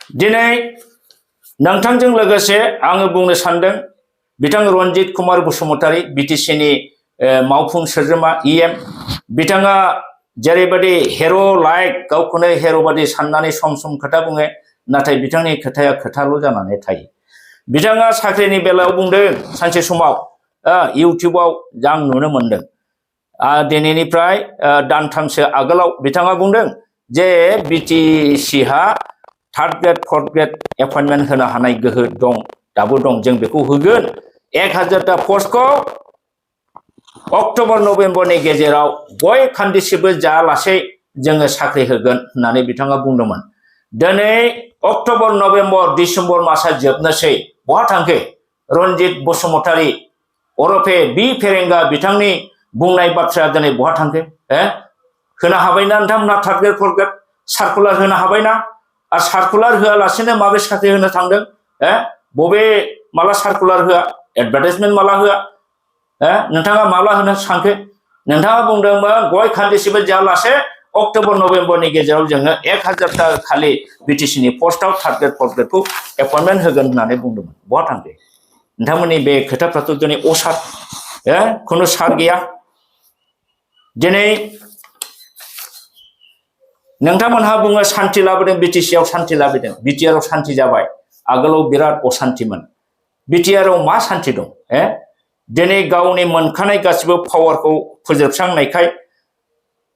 दिनै नोंथांजों लोगोसे आङो बुंनो सानदों बिथां रन्जित कुमार बसुमतारी बिटिसिनि मावफुं सोद्रोमा इएम बिथाङा जेरैबायदि हेर' लाइक गावखौनो हेर' बादि साननानै सम खोथा बुङो नाथाय बिथांनि खोथाया खोथाल' जानानै थायो। बिथाङा साख्रिनि बेलायाव बुंदों सानसे समाव इउटिउबाव आं नुनो मोनदों दिनैनिफ्राय दानथामसो आगोलाव बिथाङा बुंदों जे बिटिसिहा third grade fourth grade appointment होनो हानाय गोहो दं दाबो दं जों बेखौ होगोन 1000टा पस्टखौ अक्ट'बर नभेम्बरनि गेजेराव गय खान्दिसेबो जायालासे जोङो साख्रि होगोन होननानै बिथाङा बुंदोंमोन। दिनै अक्ट'बर नभेम्बर डिसेम्बर मासआ जोबनोसै बहा थांखो रन्जित बसुमतारी अरफे बि फेरेंगा बिथांनि बुंनाय बाथ्राया दिनै बहा थांखो होनो हाबायना नोंथांमोनहा third grade fourth grade circular होनो हाबायना आरो सार्कुलार होआलासेनो माबे साख्रि होनो थांदों बबे माला सार्कुलार होआ एडभार्टाइजमेन्ट माला होआ नोंथाङा माला होनो सानखो नोंथाङा बुंदोंमोन गय खान्दिसेबो जायालासे अक्ट'बर नभेम्बरनि गेजेराव जोङो 1000टा खालि बिटिसिनि पस्टआव थार्ड ग्रेड फर्थ ग्रेडखौ एपइन्टमेन्ट होगोन होननानै बुंदोंमोन बहा थांखो नोंथांमोननि बे खोथाफ्राथ' दिनै असार खुनु सार गैया। दिनै नोंथांमोनहा बुङो सान्थि लाबोदों बिटिसिआव सान्थि लाबोदों बिटिआरआव सान्थि जाबाय आगोलाव बिराद असान्थिमोन बिटिआरआव मा सान्थि दं दिनै गावनि मोनखानाय गासिबो पावारखौ फोजोबस्रांनायखाय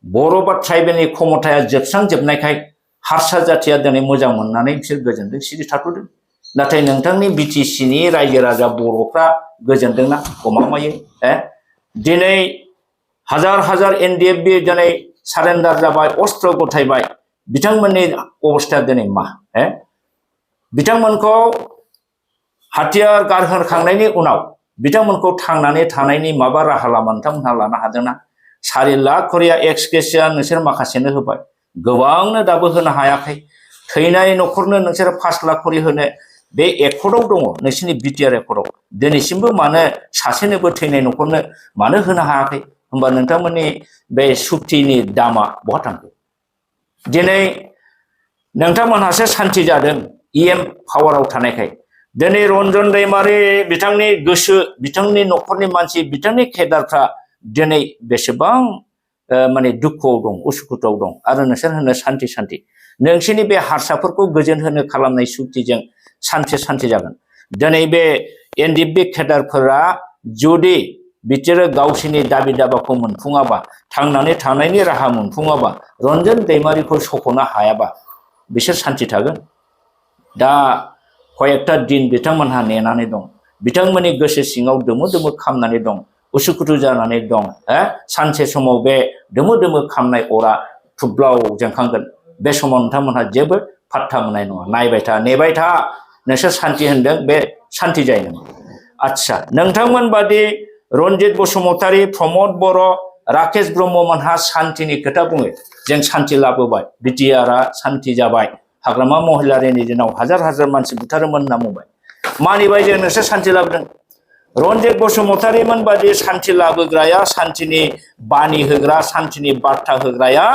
बर' बा ट्राइबेलनि क्षमताया जोबस्रांजोबनायखाय हारसा जाथिया दिनै मोजां मोननानै बिसोर गोजोनदों सिरि थाथ'दों नाथाय नोंथांनि बिटिसिनि रायजो राजा बर'फ्रा गोजोनदोंना गमामायै दिनै हाजार हाजार एनडिएफबि दिनै सारेन्डार जाबाय अस्त्र गथायबाय बिथांमोननि अबस्थाया दिनै मा बिथांमोनखौ हाथियार गारहोखांनायनि उनाव बिथांमोनखौ थांनानै थानायनि माबा राहा लामा नोंथांमोनहा लानो हादोंना 4 लाख करिया एक्सग्रेसिया नोंसोर माखासेनो होबाय गोबांनो दाबो होनो हायाखै थैनाय न'खरनो नोंसोर 5 लाख करि होनो बे एकर्डआव दङ नोंसोरनि बिटिआर एकर्डआव दिनैसिमबो मानो सासेनोबो थैनाय न'खरनो मानो होनो हायाखै होमबा नोंथांमोननि बे सुक्तिनि दामा बहा थांखो दिनै नोंथांमोनहासो सान्थि जादों इएम पावाराव थानायखाय दिनै रन्जन दैमारि बिथांनि गोसो बिथांनि न'खरनि मानसि बिथांनि केडारफ्रा दिनै बेसेबां माने दुखुआव दं उसुखुथुआव दं आरो नोंसोर होनो सान्थि सान्थि नोंसोरनि बे हारसाफोरखौ गोजोन होनो खालामनाय सुक्तिजों सान्थि जागोन दिनै बे एनडिएफबि केडारफोरा जुदि बिसोरो गावसोरनि दाबि दाबाखौ मोनफुङाबा थांनानै थानायनि राहा मोनफुङाबा रन्जन दैमारिखौ सख'नो हायाबा बिसोर सान्थि थागोन दा कयेकटा दिन बिथांमोनहा नेनानै दं बिथांमोननि गोसो सिङाव दोमो खामनानै दं उसुखुथु जानानै दं सानसे समाव बे दोमो खामनाय अरा थुब्लाव जोंखांगोन बे समाव नोंथांमोनहा जेबो फात्ता मोननाय नङा नायबाय था नेबाय था नोंसोर सान्थि होनदों बे सान्थि जायो नामा आच्छा नोंथांमोन बादि रन्जित बसुमतारी प्रमद बर' राकेश ब्रह्ममोनहा सान्थिनि खोथा बुङो जों सान्थि लाबोबाय बिटिआरआ सान्थि जाबाय हाग्रामा महिलारिनि दिनाव हाजार हाजार मानसि बुथारोमोन होनना बुंबाय मानिबाय जों नोंसोर सान्थि लाबोदों रन्जित बसुमतारीमोन बादि सान्थि लाबोग्राया सान्थिनि बानि होग्रा सान्थिनि बार्ता होग्राया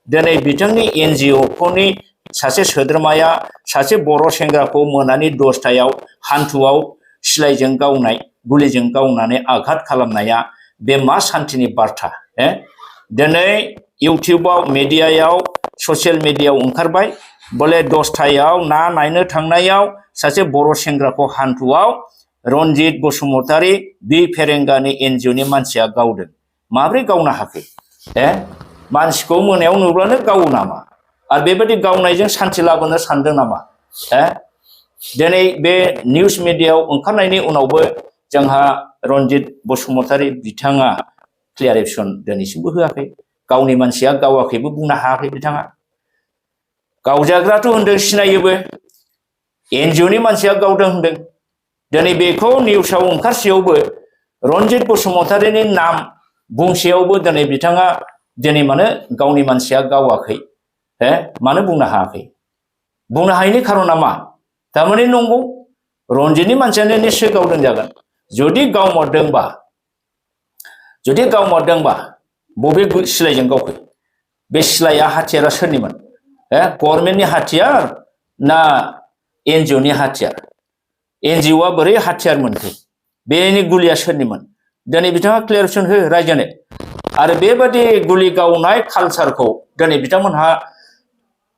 दिनै बिथांनि एनजिअफोरनि सासे सोद्रोमाया सासे बर' सेंग्राखौ मोनानि 10टायाव हान्थुआव सिलाइजों गावनाय गुलिजों गावनानै आघात खालामनाया बे मा सान्थिनि बार्ता दिनै इउटिउबाव मिडियायाव ससियेल मिडियायाव ओंखारबाय बोले 10टायाव ना नायनो थांनायाव सासे बर' सेंग्राखौ हान्थुआव रन्जित बसुमतारी बि फेरेंगानि एनजिअनि मानसिया गावदों माब्रै गावनो हाखो मानसिखौ मोनायाव नुब्लानो गावो नामा आरो बेबायदि गावनायजों सान्थि लाबोनो सानदों नामा दिनै बे निउज मिडियायाव ओंखारनायनि उनावबो जोंहा रन्जित बसुमतारी बिथाङा क्लियारेसन दिनैसिमबो होआखै गावनि मानसिया गावाखैबो बुंनो हायाखै बिथाङा गावजाग्राथ' होनदों सिनायोबो एनजिअनि मानसिया गावदों होनदों दिनै बेखौ निउसाव ओंखारसेयावबो रन्जित बसुमतारीनि नाम बुंसेयावबो दिनै बिथाङा दिनै मानो गावनि मानसिया गावाखै मानो बुंनो हायाखै बुंनो हायैनि खारना मा थारमाने नंगौ रन्जितनि मानसियानो निश्चय गावदों जागोन जुदि गावमारदोंबा बबे सिलाइजों गावखो बे सिलाइया हाथियारा सोरनिमोन गभर्नमेन्टनि हाथियार ना एनजिअ नि हाथियार एनजिअ बोरै हाथियार मोनखो बेनि गुलिया सोरनिमोन दिनै बिथाङा क्लियारेसन हो रायजोनो आरो बेबादि गुलि गावनाय कालचारखौ दिनै बिथांमोनहा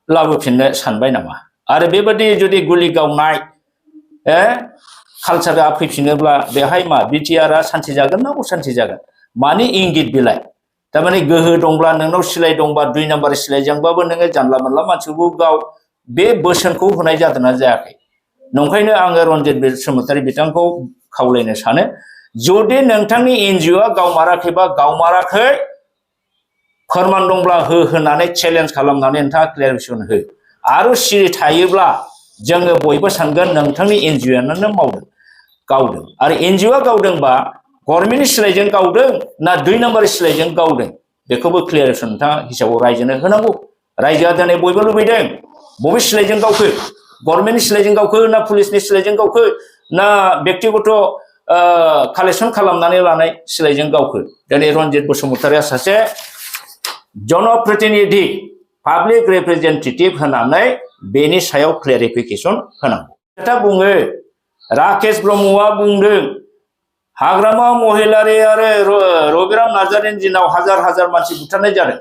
लाबोफिननो सानबाय नामा आरो बेबादि जुदि गुलि गावनाय कालचारा फैफिनोब्ला बेहाय मा बिटिआरआ सान्थि जागोन ना असान्थि जागोन मानि इंगित बिलाइ तारमाने गोहो दंब्ला नोंनाव सिलाइ दंबा 2 नाम्बार सिलाइजोंबाबो नोङो जानला मोनला मानसिखौ गाव बे बोसोनखौ होनाय जादोंना जायाखै नंखायनो आङो रन्जित बसुमतारी बिथांखौ खावलायनो सानो जुदि नोंथांनि एनजिअआ गावमाराखैबा गावमाराखै फोरमान दंब्ला हो होननानै चेलेन्ज खालामनानै नोंथाङा क्लियारेसन हो आरो सिरि थायोब्ला जोङो बयबो सानगोन नोंथांनि एनजिअआनो मावदों गावदों आरो एनजिअआ गावदोंबा गभर्नमेन्टनि सिलाइजों गावदों ना 2 नाम्बार सिलाइजों गावदों बेखौबो क्लियारेसन नोंथाङा हिसाबाव रायजोनो होनांगौ रायजोआ दिनै बयबो लुबैदों बबे सिलाइजों गावखो गभर्नमेन्टनि सिलाइजों गावखो ना पुलिसनि सिलाइजों गावखो ना व्यक्तिगत कालेक्सन खालामनानै लानाय सिलाइजों गावखो दिनै रन्जित बसुमतारीया सासे जनप्रतिनिधि पाब्लिक रिप्रेजेन्टेटिभ होनानै बेनि सायाव क्लेरिफिकेसन होनांगौ खोथा बुङो राकेश ब्रह्मआ बुंदों हाग्रामा महिलारी आरो रबिराम नार्जारिनि दिनाव हाजार हाजार मानसि बुथारनाय जादों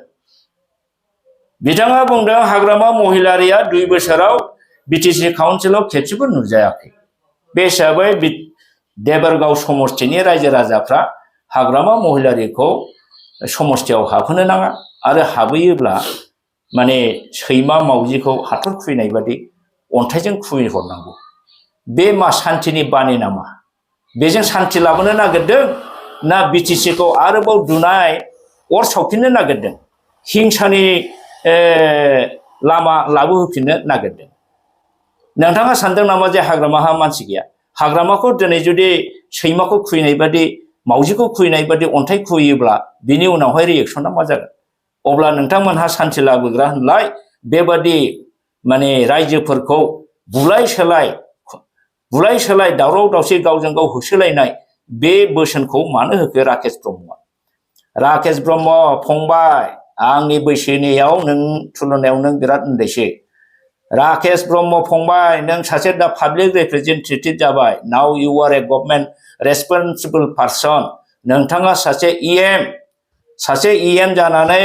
बिथाङा बुंदों हाग्रामा महिलारीया 2 बोसोराव बिटिसि काउन्सिलाव खेबसेबो नुजायाखै बे हिसाबै देबरगाव समष्टिनि रायजो राजाफ्रा हाग्रामा महिलारीखौ समष्टियाव हाबहोनो नाङा आरो हाबहैयोब्ला माने सैमा मावजिखौ हाथर खुबैनाय बादि अन्थाइजों खुबैहरनांगौ बे मा सान्थिनि बानि नामा बेजों सान्थि लाबोनो नागिरदों ना बिटिसिखौ आरोबाव दुनाय अर सावफिननो नागिरदों हिंसानि लामा लाबोहोफिननो नागिरदों नोंथाङा सानदों नामा जे हाग्रामाहा मानसि गैया हाग्रामाखौ दिनै जुदि सैमाखौ खुबैनाय बादि मावजिखौ खुबैनाय बादि अन्थाइ खुबैयोब्ला बिनि उनावहाय रिएक्सना मा जागोन अब्ला नोंथांमोनहा सान्थि लाबोग्रा होनलाय बेबादि माने रायजोफोरखौ बुलाय सोलाय दावराव दावसि गावजों गाव होसोलायनाय बे बोसोनखौ मानो होखो राकेश ब्रह्म फंबाय आंनि बैसोनियाव नों तुलनायाव नों बिराद उन्दैसो राकेश ब्रह्म फंबाय नों सासे दा पाब्लिक रिप्रेजेन्टेटिभ जाबाय now U R A government रेसपन्सिबल person नोंथाङा सासे इएम जानानै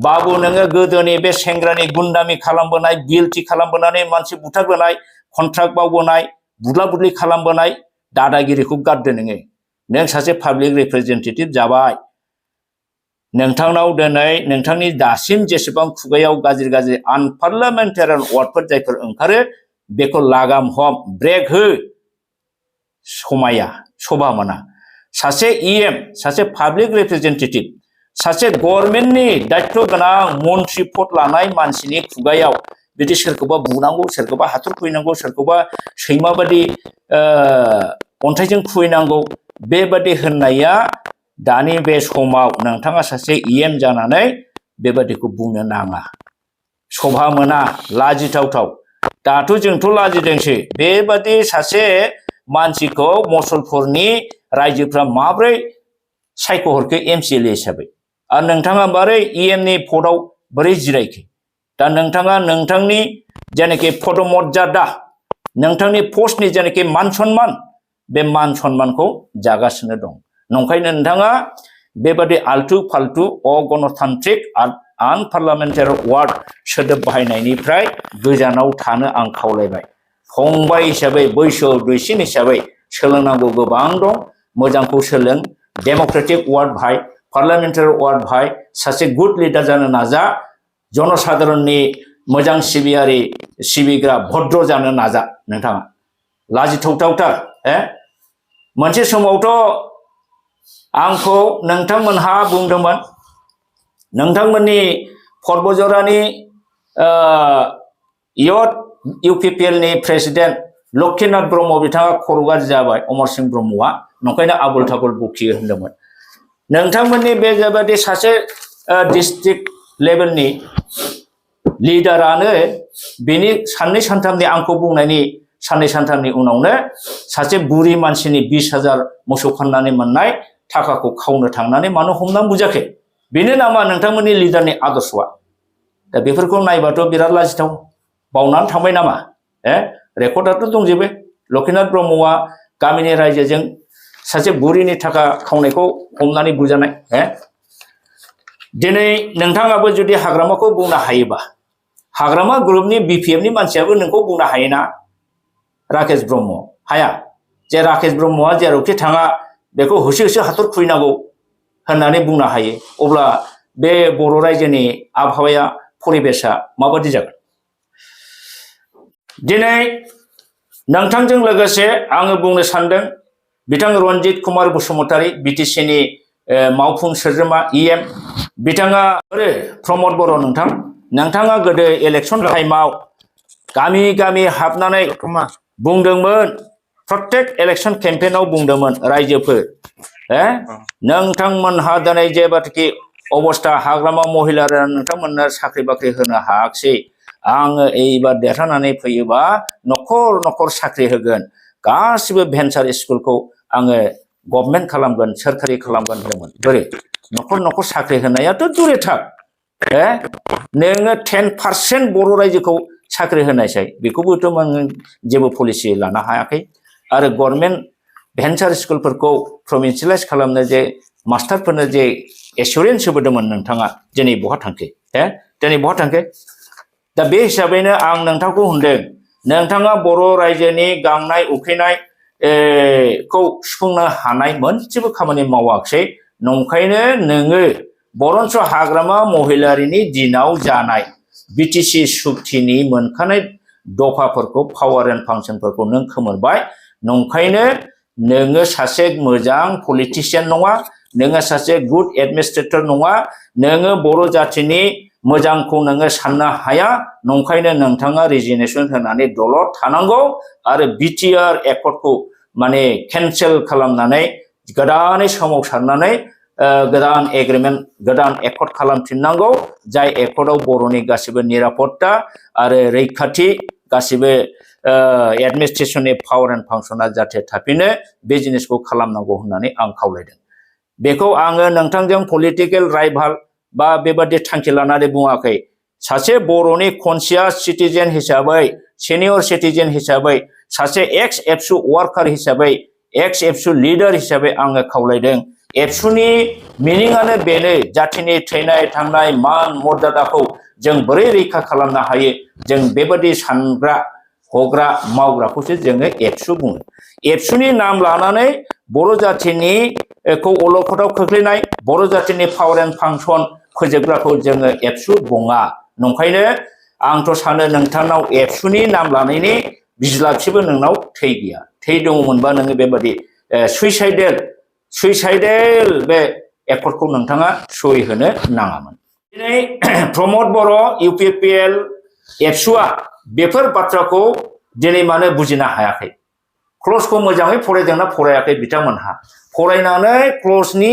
बाबु नोङो गोदोनि बे सेंग्रानि गुन्दामी खालामबोनाय बिएलटि खालामबोनानै मानसि बुथारबोनाय कन्ट्राक्ट मावबोनाय बुदला बुदलि खालामबोनाय दादागिरिखौ गारदो नों सासे पाब्लिक रिप्रेजेन्टेटिभ जाबाय नोंथांनाव दिनै नोंथांनि दासिम जेसेबां खुगायाव गाज्रि आनपार्लियामेन्टारियान वार्डफोर जायफोर ओंखारो बेखौ लागाम हम ब्रेक हो शोभा मोना सासे इएम सासे पाब्लिक रिप्रेजेन्टेटिभ सासे गभर्नमेन्टनि दायित्व गोनां मन्त्रि पद लानाय मानसिनि खुगायाव बिदि सोरखौबा बुनांगौ सोरखौबा हाथर खुबैनांगौ सोरखौबा सैमा बादि अन्थाइजों खुबैनांगौ बेबादि होननाया दानि बे समाव नोंथाङा सासे इएम जानानै बेबादिखौ बुंनो नाङा शोभा मोना लाजिथावथाव दाथ' जोंथ' लाजिदोंसो बेबादि सासे मानसिखौ मुसलपुरनि रायजोफ्रा माब्रै सायख'हरखो एमसिएलए हिसाबै आरो नोंथाङा बोरै इएमनि पदआव बोरै जिरायखो दा नोंथाङा नोंथांनि जेनाखि पदमर्यादा नोंथांनि पस्टनि जेनाखि मान सन्मान बे मान सन्मानखौ जागासिनो दं नंखायनो नोंथाङा बेबादि आल्टु फाल्टु अगणतान्त्रिक आनपार्लियामेन्टारि वार्ड सोदोब बाहायनायनिफ्राय गोजानाव थानो आं खावलायबाय फंबाय हिसाबै बैसोआव दुइसिन हिसाबै सोलोंनांगौ गोबां दं मोजांखौ सोलों डेम'क्रेटिक वार्ड बाहाय पार्लियामेन्टारि वार्ड बाहाय सासे गुड लिडार जानो नाजा जनसाधारननि मोजां सिबिग्रा भद्र जानो नाजा नोंथाङा लाजिथावथावथार मोनसे समावथ' आंखौ नोंथांमोनहा बुंदोंमोन नोंथांमोननि पर्बजरानि इउपिपिएलनि प्रेसिडेन्ट लक्ष्मीनाथ ब्रह्म बिथाङा खर' गाज्रि जाबाय अमरस ब्रह्मआ नंखायनो आबुल थाबुल बखियो होनदोंमोन नोंथांमोननि बे जाबादि सासे डिस्ट्रिक्ट लेभेलनि लिडारानो बेनि साननै सानथामनि आंखौ बुंनायनि साननै सानथामनि उनावनो सासे बुरि मानसिनि 20,000 मोसौ फाननानै मोननाय थाखाखौ खावनो थांनानै मानो हमनानै बुजाखै बेनो नामा नोंथांमोननि लिडारनि आदर्शआ दा बेफोरखौ नायबाथ' बिराद लाजिथाव बावनानै थांबाय नामा रेकर्डआथ' दंजोबो लक्ष्मीनाथ ब्रह्मआ गामिनि रायजोजों सासे बुरिनि थाखा खावनायखौ हमनानै बुजानाय दिनै नोंथाङाबो जुदि हाग्रामाखौ बुंनो हायोबा हाग्रामा ग्रुपनि बिपिएफनि मानसियाबो नोंखौ बुंनो हायोना राकेश ब्रह्म हाया जे राकेश ब्रह्मआ जेरावखि थाङा बेखौ होसो होसो हाथर खुबैनांगौ होननानै बुंनो हायो अब्ला बे बर' रायजोनि आबहावाया परिबेसा माबादि जागोन दिनै नोंथांजों लोगोसे आङो बुंनो सानदों बिथां रन्जित कुमार बसुमतारी बिटिसिनि मावफुं सोद्रोमा इएम बिथाङा प्रमद बर' नोंथाङा गोदो इलेक्शन टाइमाव गामि गामि हाबनानै बुंदोंमोन प्रत्येक इलेक्शन केम्पेनाव बुंदोंमोन रायजोफोर नोंथांमोनहा दिनै जेबादि अबस्था हाग्रामा महिलारा नोंथांमोननो साख्रि बाख्रि होनो हायाखिसै आङो एबार देरहानानै फैयोबा न'खर न'खर साख्रि होगोन गासिबो भेन्सार स्कुलखौ आङो गभर्नमेन्ट खालामगोन सोरखारि खालामगोन होनदोंमोन बोरै न'खर न'खर साख्रि होनायाथ' दुरे थाक नोङो 10% बर' रायजोखौ साख्रि होनायसै बेखौबोथ' आङो जेबो पलिसि लानो हायाखै आरो गभर्नमेन्ट भेन्सार स्कुलफोरखौ प्रभिन्सियेलाइज खालामनो जे मास्टारफोरनो जे एसुरेन्स होबोदोंमोन नोंथाङा दिनै बहा थांखो दिनै बहा थांखो दा बे हिसाबैनो आं नोंथांखौ होनदों नोंथाङा बर' रायजोनि गांनाय उखैनाय खौ सुफुंनो हानाय मोनसेबो खामानि मावाखिसै नंखायनो नोङो बरन्स हाग्रामा महिलारिनि दिनाव जानाय बिटिसि सुक्तिनि मोनखानाय दफाफोरखौ पावार एन्ड फांसनफोरखौ नों खोमोरबाय नंखायनो नोङो सासे मोजां पलिटिशियान नङा नोङो सासे गुड एडमिनिस्ट्रेटर नङा नोङो बर' जाथिनि मोजांखौ नोङो साननो हाया नंखायनो नोंथाङा रिजिगनेसन होनानै दलद थानांगौ आरो बिटिआर एकर्डखौ माने केन्सेल खालामनानै गोदानै सोमावसारनानै गोदान एग्रिमेन्ट गोदान एकर्ड खालामफिननांगौ जाय एकर्डआव बर'नि गासिबो निरापत्ता आरो रैखाथि गासिबो एडमिनिस्ट्रेशननि पावार एन्ड फांसना जाहाथे थाफिनो बे जिनिसखौ खालामनांगौ होननानै आं खावलायदों बेखौ आङो नोंथांजों पलिटिकेल राइभाल बा बेबादि थांखि लानानै बुङाखै सासे बर'नि कनसियास सिटिजेन हिसाबै सिनियर सिटिजेन हिसाबै सासे एक्स एबसु वार्कार हिसाबै एक्स एबसु लिडार हिसाबै आङो खावलायदों एबसुनि मिनिंआनो बेनो जाथिनि थैनाय थांनाय मान मर्यादाखौ जों बोरै रैखा खालामनो हायो जों बेबादि सानग्रा हग्रा मावग्राखौसो जोङो एबसु बुङो एबसुनि नाम लानानै बर' जाथिनि खौ अलखदाव खोख्लैनाय बर' जाथिनि पावार एन्ड फांसन फोजोबग्राखौ जोङो एबसु बुङा नंखायनो आंथ' सानो नोंथांनाव एबसुनि नाम लानायनि बिज्लाबसेबो नोंनाव थै गैया थै दङमोनबा नोङो बेबादि सुइसाइडेल बे एकर्डखौ नोंथाङा सहि होनो नाङामोन दिनै प्रमद बर' इउपिपिएल एबसुआ बेफोर बाथ्राखौ दिनै मानो बुजिनो हायाखै क्लजखौ मोजाङै फरायदोंना फरायाखै बिथांमोनहा फरायनानै क्लजनि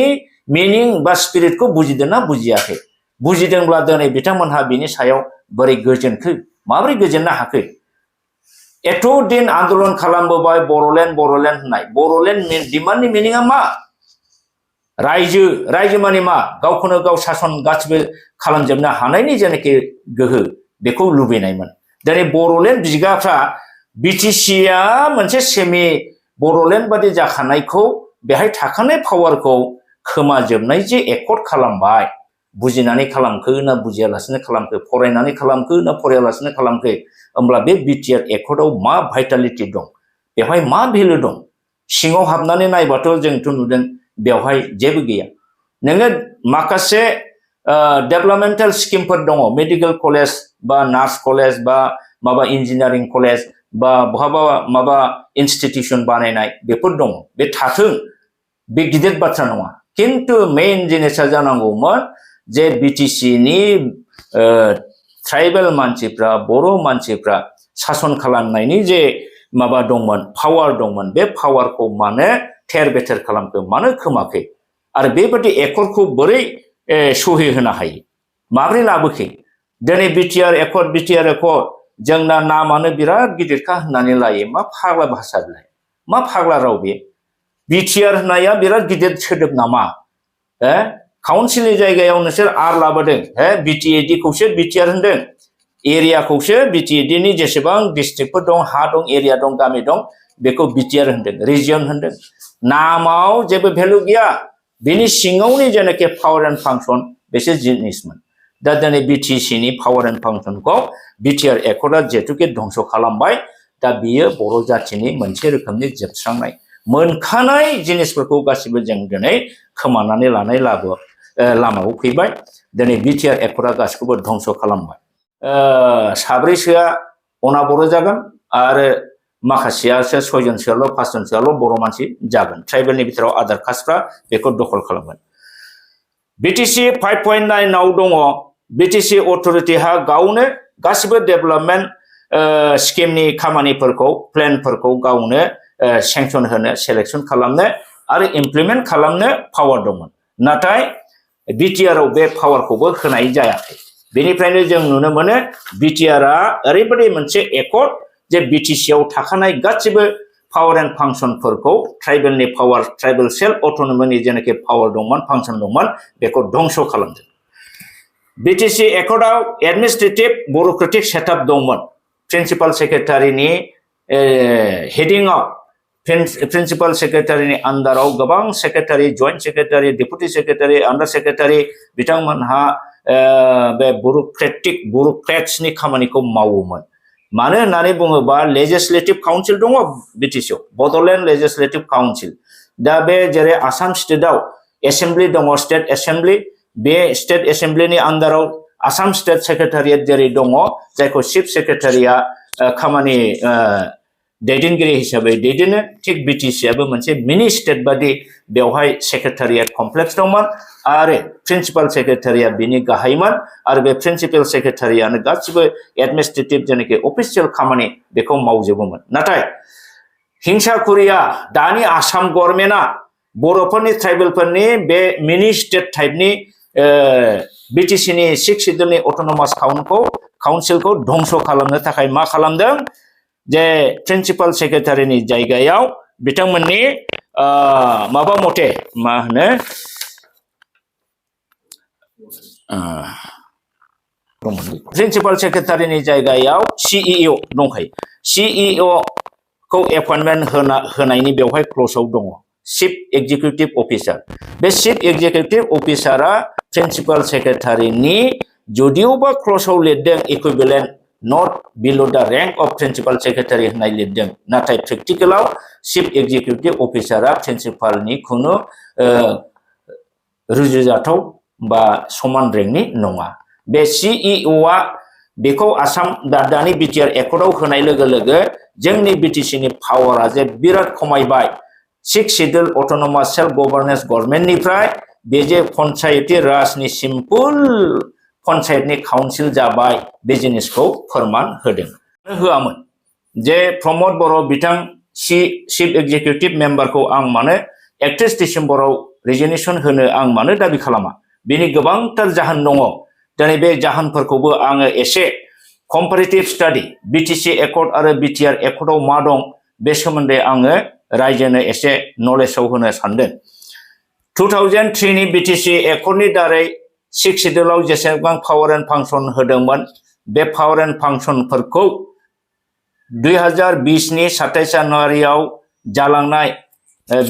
मिनिं बा स्पिरिटखौ बुजिदोंना बुजियाखै बुजिदोंब्ला दिनै बिथांमोनहा बिनि सायाव बोरै गोजोनखो माबोरै गोजोननो हाखो एथ' दिन आन्दलन खालामबोबाय बर'लेण्ड होननाय बर'लेण्ड डिमान्डनि मिनिंआ मा रायजो माने मा गावखौनो गाव सासन गासिबो खालामजोबनो हानायनि जेनाखि गोहो बेखौ लुबैनायमोन दिनै बर'लेण्ड बिगाफ्रा बिटिसिआ मोनसे सेमि बर'लेण्ड बादि जाखानायखौ बेहाय थाखानाय पावारखौ खोमाजोबनाय जे एकर्ड खालामबाय बुजिनानै खालामखो ना बुजियालासिनो खालामखो फरायनानै खालामखो ना फरायालासिनो खालामखो होमब्ला बे बिटिआर एकर्डआव मा भाइटालिटि दं बेवहाय मा भेलु दं सिङाव हाबनानै नायबाथ' जोंथ' नुदों बेवहाय जेबो गैया नोङो माखासे डेभेलपमेन्टेल स्किमफोर दङ मेडिकेल कलेज बा नार्स कलेज बा माबा इन्जिनियारिं कलेज बा बहाबा माबा इन्स्टिटिउसन बानायनाय बेफोर दङ बे थाथों बे गिदिर बाथ्रा नङा किन्तु मेइन जिनिसा जानांगौमोन जे बिटिसिनि ट्राइबेल मानसिफ्रा बर' मानसिफ्रा सासन खालामनायनि जे माबा दंमोन पावार दंमोन बे पावारखौ मानो थेर बेथेर खालामखो मानो खोमाखै आरो बेबादि एकर्डखौ बोरै सहि होनो हायो माबोरै लाबोखै दिनै बिटिआर एकर्ड जोंना नामानो बिराद गिदिरखा होननानै लायो मा फाग्ला भाषा बिलाय मा फाग्ला राव बे बिटिआर होननाया बिराद गिदिर सोदोब नामा काउन्सिलनि जायगायाव नोंसोर आर लाबोदों बिटिएडि खौसो बिटिआर होनदों एरियाखौसो बिटिएडिनि जेसेबां डिस्ट्रिक्टफोर दं हा दं एरिया दं गामि दं बेखौ बिटिआर होनदों रिजियन होनदों नामाव जेबो भेलु गैया बिनि सिङावनि जेनाखि पावार एन्ड फांसन बेसो जिनिसमोन दा दिनै बिटिसिनि पावार एन्ड फांसनखौ बिटिआर एकर्डआ जेथुके धंस खालामबाय दा बियो बर' जाथिनि मोनसे रोखोमनि जोबस्रांनाय मोनखानाय जिनिसफोरखौ गासिबो जों दिनै खोमानानै लानाय लामायाव फैबाय दिनै बिटिआर एकर्डआ गासिखौबो धंस खालामबाय साब्रैसोआ अना बर' जागोन आरो माखासेयासो सयजनसोआल' पाँचजनसोआल' बर' मानसि जागोन ट्राइबेलनि बिथोराव आदार कास्टफ्रा बेखौ दखल खालामगोन बिटिसि 5.9 आव दङ बिटिसि अथरिटिहा गावनो गासिबो डेभेलपमेन्ट स्किमनि खामानिफोरखौ प्लेनफोरखौ गावनो सेंसन होनो सेलेक्सन खालामनो आरो इमप्लिमेन्ट खालामनो पावार दंमोन नाथाय बिटिआरआव बे पावारखौबो होनाय जायाखै बेनिफ्रायनो जों नुनो मोनो बिटिआरआ ओरैबायदि मोनसे एकर्ड जे बिटिसिआव थाखानाय गासिबो पावार एन्ड फांसनफोरखौ ट्राइबेलनि पावार ट्राइबेल सेल्फ अट'न'मिनि जेनाखि पावार दंमोन फांसन दंमोन बेखौ धंस खालामदों बिटिसि एकर्डआव एडमिनिस्ट्रेटिभ ब्युरोक्रेटिक सेटआप दंमोन प्रिन्सिपाल सेक्रेटारिनि हेडिंआव प्रिन्सिपाल सेक्रेटारिनि आन्डाराव गोबां secretary joint secretary deputy secretary under secretary बिथांमोनहा बे ब्युरोक्रेट्सनि खामानिखौ मावोमोन मानो होननानै बुङोबा लेजिस्लेटिभ काउन्सिल दङ बिटिसिआव बड'लेण्ड लेजिस्लेटिभ काउन्सिल दा बे जेरै आसाम स्टेटआव एसेम्ब्लि दङ स्टेट एसेम्ब्लि बे स्टेट एसेम्ब्लिनि आन्डाराव आसाम स्टेट सेक्रेटारियेट जेरै दङ जायखौ चिफ सेक्रेटारिया खामानि दैदेनगिरि हिसाबै दैदेनो थिग बिटिसिआबो मोनसे मिनि स्टेट बादि बेवहाय सेक्रेटारियेट कमप्लेक्स दंमोन आरो प्रिन्सिपाल सेक्रेटारिया बिनि गाहायमोन आरो बे प्रिन्सिपाल सेक्रेटारियानो गासिबो एडमिनिस्ट्रेटिभ जेनाखि अफिसियेल खामानि बेखौ मावजोबोमोन नाथाय हिंसाखुरिया दानि आसाम गभर्नमेन्टआ बर'फोरनि ट्राइबेलफोरनि बे मिनि स्टेट टाइपनि बिटिसिनि 6 सिडुलनि अट'नमास काउन्सिलखौ धंस खालामनो थाखाय मा खालामदों जे प्रिन्सिपाल सेक्रेटारिनि जायगायाव बिथांमोननि माबा मथे मा होनो प्रिन्सिपाल सेक्रेटारिनि जायगायाव सीईओ दंखायो सीईओ खौ एपइन्टमेन्ट होनायनि बेवहाय क्ल'जआव दङ चिफ एक्जिकिउटिभ अफिसार बे चिफ एक्जिकिउटिभ अफिसारा प्रिन्सिपाल सेक्रेटारिनि जुदियोबा क्ल'जआव लिरदों इकुइभेलेन्ट नट बिल' द रेंक अफ प्रिन्सिपाल सेक्रेटारि होननाय लिरदों नाथाय प्रेक्टिकेलाव चिफ एक्जिकिउटिभ अफिसारा प्रिन्सिपालनि खुनु रुजुजाथाव बा समान रेंकनि नङा बे सीईओआ बेखौ आसाम दानि बिटिआर एकर्डआव होनाय लोगो लोगो जोंनि बिटिसिनि पावारा जे बिराद खमायबाय 6 सिडुल अट'नमास सेल्फ गभर्नेन्स गभर्नमेन्टनिफ्राय बे जे पन्चायती राजनि सिम्पोल पन्चायतनि काउन्सिल जाबाय बे जिनिसखौ फोरमान होआमोन जे प्रमद बर' बिथां चिफ एक्जिकिउटिभ मेम्बारखौ आं मानो 31 डिसेम्बराव रिजिगनेसन होनो आं मानो दाबि खालामा बेनि गोबांथार जाहोन दङ दिनै बे जाहोनफोरखौबो आङो एसे कम्पारेटिभ स्टाडि बिटिसि एकर्ड आरो बिटिआर एकर्डआव मा दं बे सोमोन्दै आङो रायजोनो एसे नलेजाव होनो सानदों 2003 नि बिटिसि एकर्डनि दारै 6 सिडुलाव जेसेबां पावार एन्ड फांसन होदोंमोन बे पावार एन्ड फांसनफोरखौ 2020 नि 27 जानुवारियाव जालांनाय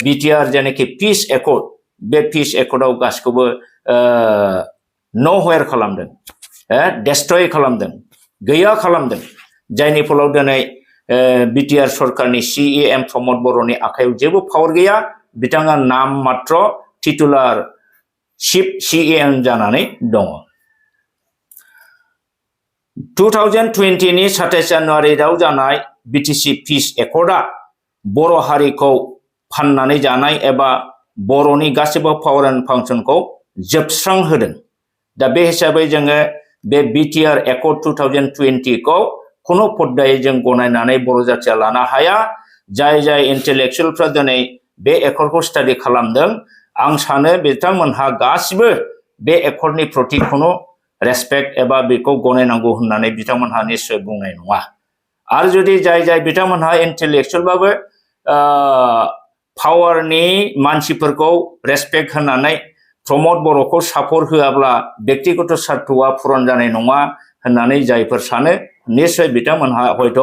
बिटिआर जेनाखि पिस एकर्ड बे पिस एकर्डआव गासिखौबो न'वेर खालामदों डेस्ट्रय खालामदों गैया खालामदों जायनि फलाव दिनै बिटिआर सरकारनि सीएम प्रमद बर'नि आखायाव जेबो पावार गैया बिथाङा नाम मात्र टिटुलार चिफ सीएम जानानै दङ 2020 नि 27 जानुवारियाव जानाय बिटिसि पिस एकर्डआ बर' हारिखौ फाननानै जानाय एबा बर'नि गासिबो पावार एन्ड फांसनखौ जोबस्रांहोदों दा बे हिसाबै जोङो बे बिटिआर एकर्ड 2020 खौ खुनु पद्दायै जों गनायनानै बर' जाथिया लानो हाया जाय इन्टेलेक्सुवेलफ्रा दिनै बे एकर्डखौ स्टाडि खालामदों आं सानो बिथांमोनहा गासिबो बे एकर्डनि प्रति खुनु रेसपेक्ट एबा बेखौ गनायनांगौ होननानै बिथांमोनहा निश्चय बुंनाय नङा आरो जुदि जाय बिथांमोनहा इन्टेलेक्सुवेलबाबो पावारनि मानसिफोरखौ रेसपेक्ट होनानै प्रमद बर'खौ सापर्ट होआब्ला व्यक्तिगत स्वार्थआ पुरन जानाय नङा होननानै जायफोर सानो निश्चय बिथांमोनहा हयथ'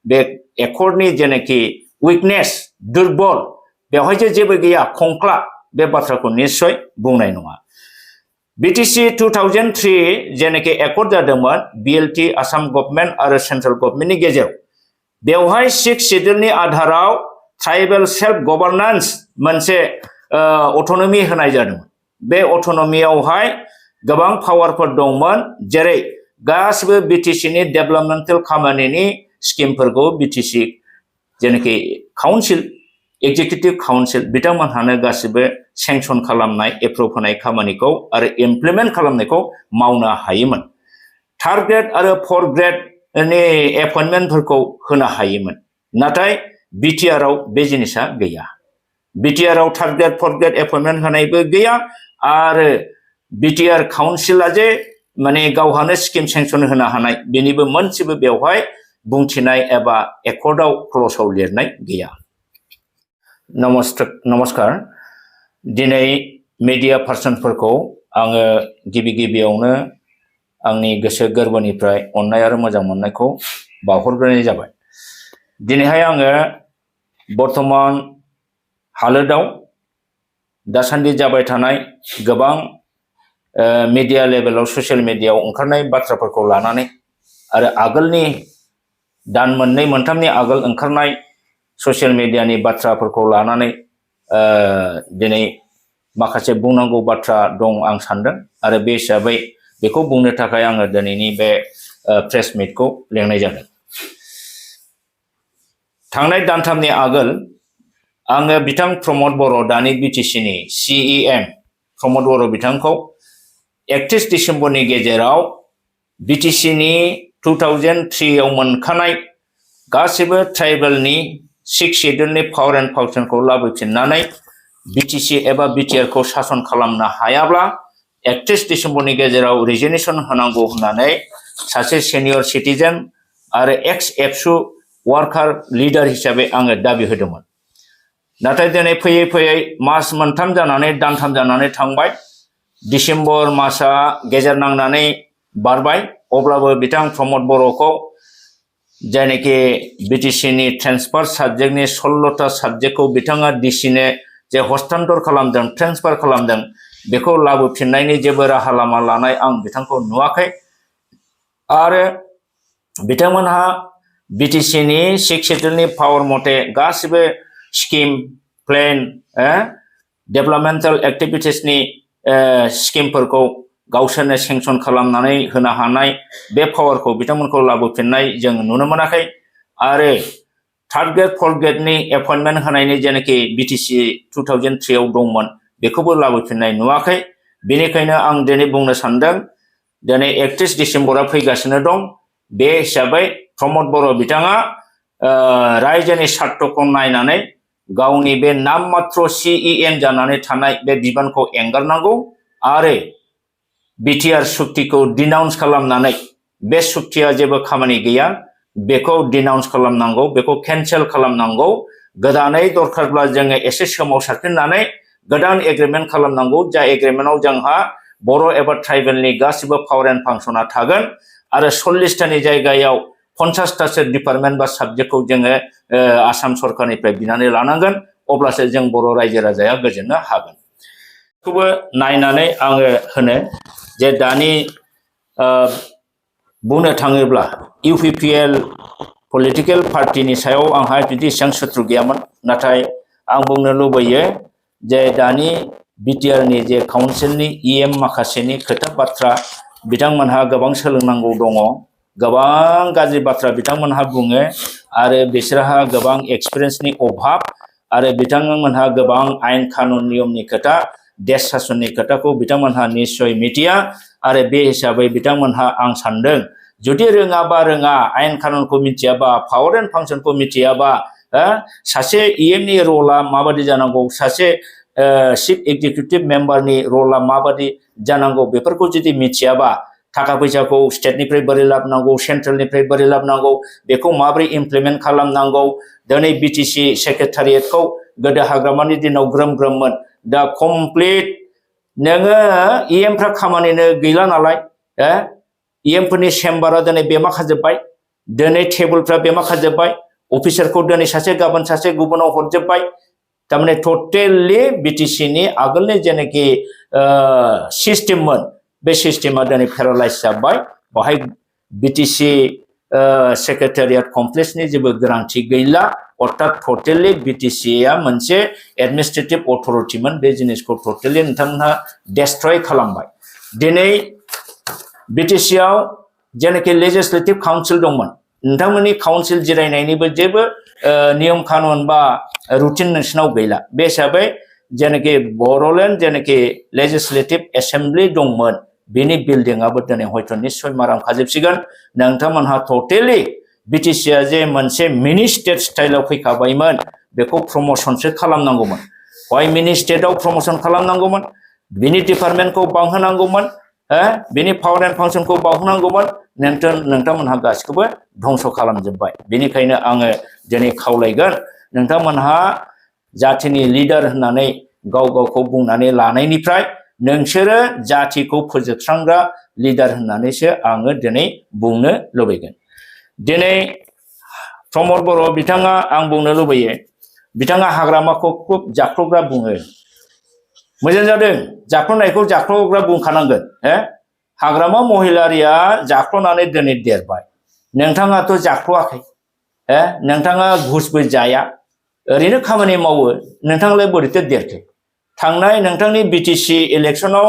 बे एकर्डनि जेनाखि उइकनेस दुर्बल बेवहाय जेबो गैया खंख्ला बे बाथ्राखौ निश्चय बुंनाय नङा। बिटिसि 2003 जेनाखि एकर्ड जादोंमोन बिएलटि आसाम गभर्नमेन्ट आरो सेन्ट्रेल गभर्नमेन्टनि गेजेराव बेवहाय 6 शेड्यूलनि आधाराव ट्राइबेल सेल्फ गभर्नेंस मोनसे अटोनमी होनाय जादोंमोन। बे अटोनमीयावहाय गोबां पावारफोर दंमोन, जेरै गासिबो बिटिसिनि डेभेलपमेन्टेल खामानिनि स्किमफोरखौ बिटिसि जेनाखि काउन्सिल एक्जिकिउटिभ काउन्सिल बिथांमोनहानो गासिबो सेंसन खालामनाय एप्रुभ होनाय खामानिखौ आरो इमप्लिमेन्ट खालामनायखौ मावनो हायोमोन। थार्ड ग्रेड आरो फोर्थ ग्रेडनि एपइन्टमेन्टफोरखौ होनो हायोमोन। नाथाय बिटिआरआव बे जिनिसा गैया। बिटिआरआव third grade fourth grade appointment होनायबो गैया आरो बिटिआर काउन्सिला जे माने गावहानो स्किम सेंसन होनो हानाय बेनिबो मोनसेबो बेवहाय बुंथिनाय एबा एकर्डआव क्लसाव लिरनाय गैया। नमस्कार। दिनै मीडिया पार्सनफोरखौ आङो गिबियावनो आंनि गोसो गोरबोनिफ्राय अननाय आरो मोजां मोननायखौ बावहरग्रोनाय जाबाय। दिनैहाय आङो बर्तमान हालोदाव दासान्दि जाबाय थानाय गोबां मीडिया लेभेलाव ससियेल मीडियायाव ओंखारनाय बाथ्राफोरखौ लानानै आरो आगोलनि दान मोननै मोनथामनि आगोल ओंखारनाय ससियेल मीडियानि बाथ्राफोरखौ लानानै दिनै माखासे बुंनांगौ बाथ्रा दं आं सानदों आरो बे हिसाबै बेखौ बुंनो थाखाय आङो दिनैनि बे प्रेस मिटखौ लेंनाय जादों। थांनाय दानथामनि आगोल आङो बिथां प्रमद बर' दानि बिटिसिनि CEM प्रमद बर' बिथांखौ 31 डिसेम्बरनि गेजेराव बिटिसिनि 2003 आव मोनखानाय गासिबो ट्राइबेलनि 6 शेड्यूलनि पावर एंड फांक्शनखौ लाबोफिननानै बिटिसि एबा बिटिआरखौ सासन खालामनो हायाब्ला 31 डिसेम्बरनि गेजेराव रिजिगनेशन होनांगौ होननानै सासे सिनियर सिटिजेन आरो एक्स एबसु वार्कार लिडार हिसाबै आङो दाबि होदोंमोन। नाथाय दिनै फैयै फैयै मास मोनथाम जानानै दानथाम जानानै थांबाय, डिसेम्बर मासआ गेजेर नांनानै बारबाय, अब्लाबो बिथां प्रमद बर'खौ जायनाखि बिटिसिनि ट्रेन्सफार साबजेक्टनि 16टा साबजेक्टखौ बिथाङा डिसिनो जे हस्तान्तर खालामदों ट्रेन्सफार खालामदों बेखौ लाबोफिननायनि जेबो राहा लामा लानाय आं बिथांखौ नुवाखै आरो बिथांमोनहा बिटिसिनि 6 शेड्यूलनि पावर मथे गासिबो स्किम प्लेन डेभेलपमेन्टेल एक्टिभिटिसनि स्किमफोरखौ गावसोरनो सेंसन खालामनानै होनो हानाय बे पावारखौ बिथांमोनखौ लाबोफिननाय जों नुनो मोनाखै आरो थार्ड ग्रेड फोर्थ ग्रेडनि एपइन्टमेन्ट होनायनि जेनाखि बिटिसि 2003 आव दंमोन बेखौबो लाबोफिननाय नुवाखै। बेनिखायनो आं दिनै बुंनो सानदों, दिनै 31 डिसेम्बरा फैगासिनो दं, बे हिसाबै प्रमद बर' बिथाङा रायजोनि स्वार्थखौ नायनानै गावनि बे नाम मात्र CEM जानानै थानाय बे बिबानखौ एंगारनांगौ आरो बिटिआर सुक्तिखौ डिनाउन्स खालामनानै बे सुक्तिया जेबो खामानि गैया बेखौ डिनाउन्स खालामनांगौ, बेखौ केन्सेल खालामनांगौ, गोदानै दरकारब्ला जोङो एसे सोमावसारफिननानै गोदान एग्रिमेन्ट खालामनांगौ, जाय एग्रिमेन्टआव जोंहा बर' एबा ट्राइबेलनि गासिबो पावर एन्ड फांक्शना थागोन आरो 40टानि जायगायाव 50टासो डिपार्टमेन्ट बा साबजेक्टखौ जोङो आसाम सरकारनिफ्राय बिनानै लानांगोन, अब्लासो जों बर' रायजो राजाया गोजोननो हागोन। बेखौबो नायनानै आङो होनो जे दानि बुंनो थाङोब्ला UPPL पलिटिकेल पार्टिनि सायाव आंहा बिदि एसेबां सुथ्रु गैयामोन, नाथाय आं बुंनो लुबैयो जे दानि बिटिआरनि जे काउन्सिलनि EM माखासेनि खोथा बाथ्रा बिथांमोनहा गोबां सोलोंनांगौ दङ, गोबां गाज्रि बाथ्रा बिथांमोनहा बुङो आरो बिसोरहा गोबां एक्सपिरियेन्सनि अभाब आरो बिथांमोनहा गोबां आयेन कानुन नियमनि खोथा देश सासननि खोथाखौ बिथांमोनहा निश्चय मिथिया आरो बे हिसाबै बिथांमोनहा आं सानदों जुदि रोङाबा रोङा आयेन कानुनखौ मिथियाबा पावर एन्ड फांक्शनखौ मिथियाबा सासे EMनि रला माबादि जानांगौ, सासे चिफ एक्जिकिउटिभ मेम्बारनि रला माबादि जानांगौ बेफोरखौ जुदि मिथियाबा थाखा फैसाखौ स्टेटनिफ्राय बोरै लाबोनांगौ, सेन्ट्रेलनिफ्राय बोरै लाबोनांगौ, बेखौ माबोरै इमप्लिमेन्ट खालामनांगौ। दिनै बिटिसि सेक्रेटारियेटखौ गोदो हाग्रामानि दिनाव ग्रोम ग्रोममोन, दा कमप्लिट नोङो EMफ्रा खामानिनो गैला नालाय EM फोरनि चेम्बारा दिनै बेमा खाजोब्बाय दिनै टेबोलफ्रा बेमा खाजोब्बाय अफिसारखौ दिनै सासे गाबोन सासे गुबुनाव हरजोब्बाय तारमाने टटेलि BTC-नि आगोलनि जेनाखि सिस्टेममोन बे सिस्टेमा दिनै पेरालाइज जाबाय बाहाय BTC सेक्रेटारियेट कमप्लेक्सनि जेबो गोनांथि गैला अर्थात टटेलि BTC-आ मोनसे एडमिनिस्ट्रेटिभ अथरिटिमोन बे जिनिसखौ टटेलि नोंथांमोनहा डेस्ट्रय खालामबाय दिनै BTC-आव जेनाखि लेजिस्लेटिभ काउन्सिल दंमोन नोंथांमोननि काउन्सिल जिरायनायनिबो जेबो नियम कानुन बा रुटिन नोंसिनाव गैला बे हिसाबै जेनाखि बर'लेण्ड जेनाखि लेजिस्लेटिभ एसेम्बलि दंमोन बेनि बिल्डिंआबो दिनै हयथ' निश्चय माराम खाजोबसिगोन नोंथांमोनहा टटेलि BTC-आ जे मोनसे मिनि स्टेट स्टाइलाव फैखाबायमोन बेखौ प्रमोशनसो खालामनांगौमोन हय मिनि स्टेटआव प्रमोशन खालामनांगौमोन बिनि डिपार्टमेन्टखौ बांहोनांगौमोन बिनि पावार एन्ड फांसनखौ बांहोनांगौमोन नोंथांमोनहा गासिखौबो धंस खालामजोब्बाय बेनिखायनो आङो दिनै खावलायगोन नोंथांमोनहा जाथिनि लिडार होननानै गाव गावखौ बुंनानै लानायनिफ्राय नोंसोरो जातिखौ फोजोबस्रांग्रा लिडार होननानैसो आङो दिनै बुंनो लुबैगोन दिनै प्रमद बर' बिथाङा आं बुंनो लुबैयो बिथाङा हाग्रामाखौ खुब जाख्ल'ग्रा बुङो मोजां जादों जाख्ल'नायखौ जाख्ल'ग्रा बुंखानांगोन हाग्रामा महिलारिया जाख्ल'नानै दिनै देरबाय नोंथाङाथ' जाख्ल'आखै नोंथाङा घुसबो जाया ओरैनो खामानि मावो नोंथाङालाय बोरैथो देरखो थांनाय नोंथांनि BTC इलेक्शनाव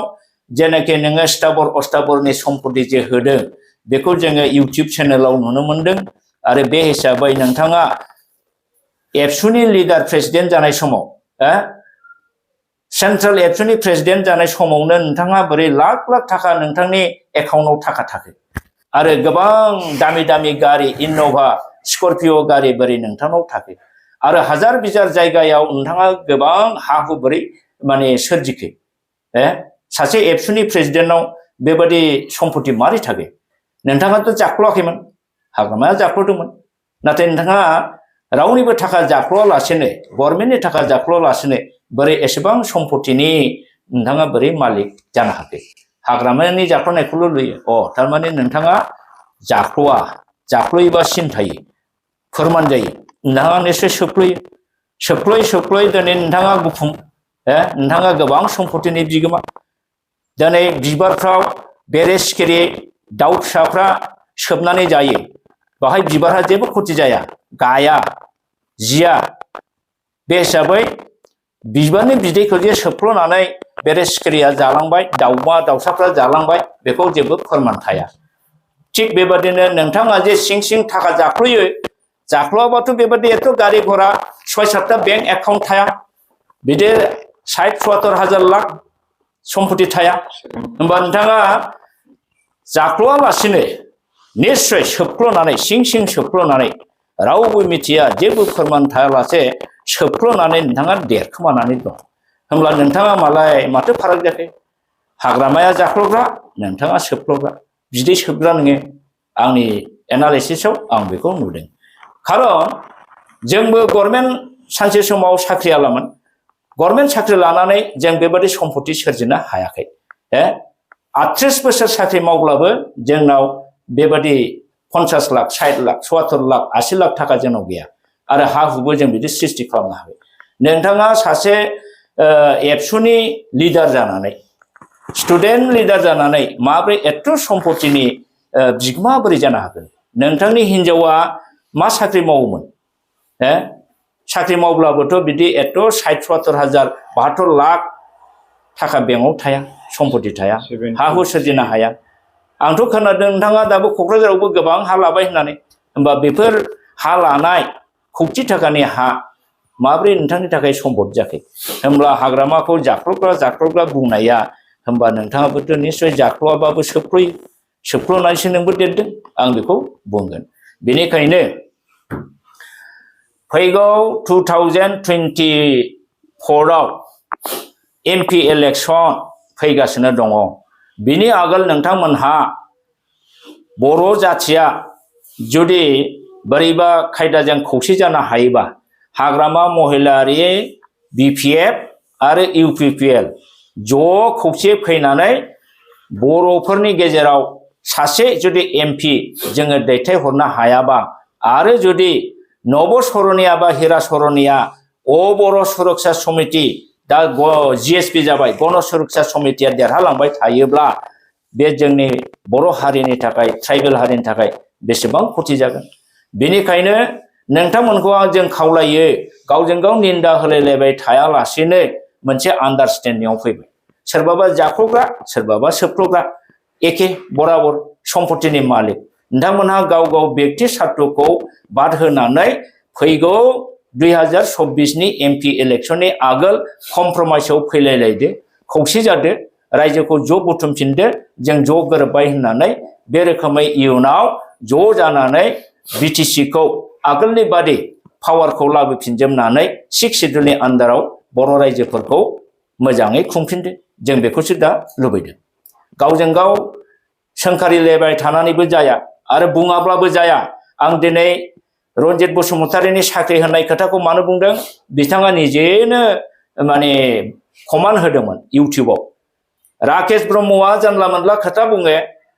जेनाखि नोङो स्थाबर अस्थाबरनि सम्पति जे होदों बेखौ जोङो इउटिउब चेनेलाव नुनो मोनदों आरो बे हिसाबै नोंथाङा एबसुनि लिडार प्रेसिडेन्ट जानाय समाव सेन्ट्रेल एबसुनि प्रेसिडेन्ट जानाय समावनो नोंथाङा बोरै लाख लाख थाखा नोंथांनि एकाउन्टाव थाखा थाखो आरो गोबां दामि दामि गारि इन'भा स्कर्पिय' गारि बोरै नोंथांनाव थाखो आरो हाजार बिजार जायगायाव नोंथाङा गोबां हा हु बोरै माने सोरजिखो सासे एबसुनि प्रेसिडेन्टनाव बेबादि सम्पति मारै थाखो नोंथाङाथ' जाख्ल'आखैमोन हाग्रामाया जाख्ल'दोंमोन नाथाय नोंथाङा रावनिबो थाखा जाख्ल'आलासेनो गभर्नमेन्टनि थाखा जाख्ल'आलासेनो बोरै एसेबां सम्पतिनि नोंथाङा बोरै मालिक जानो हाखो हाग्रामानि जाख्ल'नायखौल' लुयो थारमाने नोंथाङा जाख्ल'योबा सिन थायो फोरमान जायो नोंथाङा निश्चय सोख्ल'यै दिनै नोंथाङा गुफुं नोंथाङा गोबां सम्पतिनि बिगोमा दिनै बिबारफ्राव बेरे सिखिरि दाउ फिसाफ्रा सोबनानै जायो बाहाय बिबारहा जेबो खथि जाया गाया जिया बे हिसाबै बिबारनि बिदैखौ जे सोबख्ल'नानै बेरे सिखिरिया जालांबाय दाउमा दाउसाफ्रा जालांबाय बेखौ जेबो फोरमान थाया थिग बेबादिनो नोंथाङा जे सिं सिं थाखा जाख्ल'आबाथ' बेबादि एथ' गारि घरा 6-7टा बेंक एकाउन्ट थाया बिदि 60-74 लाख सम्पति थाया होमबा नोंथाङा जाख्ल'आलासिनो निश्चय सोबख्ल'नानै सिं सिं सोबख्ल'नानै रावबो मिथिया जेबो फोरमान थायालासे सोबख्ल'नानै नोंथाङा देरखोमानानै दं होमब्ला नोंथाङा माथो फाराग जाखो हाग्रामाया जाख्ल'ग्रा नोंथाङा सोबख्ल'ग्रा बिदै सोबग्रा नोङो आंनि एनालाइसिसआव आं बेखौ नुदों खारन जोंबो गभर्नमेन्ट सानसे समाव साख्रियालामोन गभर्नमेन्ट साख्रि लानानै जों बेबादि सम्पति सोरजिनो हायाखै 38 बोसोर साख्रि मावब्लाबो जोंनाव बेबादि 50 लाख 60 लाख 70 लाख 80 लाख थाखा जोंनाव गैया आरो हा हुबो जों बिदि सृष्टि खालामनो हाबाय नोंथाङा सासे एबसुनि लिडार जानानै स्टुडेन्ट लिडार जानानै माब्रै एथ' सम्पतिनि बिगोमा बोरै जानो हागोन नोंथांनि हिनजावा मा साख्रि मावोमोन साख्रि मावब्लाबोथ' बिदि एथ' 60-70 हाजार 72 लाख थाखा बेंकआव थाया सम्पति थाया हा हु सोरजिनो हाया आंथ' खोनादों नोंथाङा दाबो क'क्राझारावबो गोबां हा लाबाय होननानै होमबा बेफोर हा लानाय कौटि थाखानि हा माब्रै नोंथांनि थाखाय सम्पद जाखो होमब्ला हाग्रामाखौ जाख्ल'ग्रा बुंनाया होमबा नोंथाङाबोथ' निश्चय जाख्ल'आबाबो सोबख्ल'नानैसो नोंबो देरदों आं बेखौ बुंगोन बेनिखायनो फैगौ 2024आव MP इलेक्शन फैगासिनो दङ बिनि आगोल नोंथांमोनहा बर' जाथिया जुदि बोरैबा खायदाजों खौसे जानो हायोबा हाग्रामा महिलारि BPF आरो UPPL ज' खौसे फैनानै बर'फोरनि गेजेराव सासे जुदि एमपि जोङो दैथायहरनो हायाबा आरो जुदि नब सरनिया बा हिरा सरनिया बर' सुरक्षा समिति दा जिएसपि जाबाय गण सुरक्षा समितिया देरहालांबाय थायोब्ला बे जोंनि बर' हारिनि थाखाय ट्राइबेल हारिनि थाखाय बेसेबां खथि जागोन बेनिखायनो नोंथांमोनखौ जों खावलायो गावजों गाव निन्दा होलायलायबाय थायालासेनो मोनसे आन्डारस्टेन्डिंआव फैबाय सोरबाबा जाख्ल'ग्रा सोरबाबा सोबख्ल'ग्रा एखे बराबर सम्पतिनि मालिक नोंथांमोनहा गाव गाव व्यक्ति सार्थखौ बाद होनानै फैगौ 2024नि एमपि इलेक्शननि आगोल कमप्रमाइसआव फैलायलायदो खौसे जादो रायजोखौ ज' बुथुमफिनदो जों ज' गोरोबबाय होननानै बे रोखोमै इयुनाव ज' जानानै बिटिसिखौ आगोलनि बादि पावारखौ लाबोफिनजोबनानै 6 सिड्युलनि आन्दाराव बर' रायजोफोरखौ मोजाङै खुंफिनदो जों बेखौसो दा लुबैदों गावजों गाव सोंखारिलायबाय थानानैबो जाया आरो बुङाब्लाबो जाया आं दिनै रन्जित बसुमतारीनि साख्रि होनाय खोथाखौ मानो बुंदों बिथाङा निजेनो माने कमान्ड होदोंमोन इउटिउबाव राकेश ब्रह्मआ जानला मोनला खोथा बुङो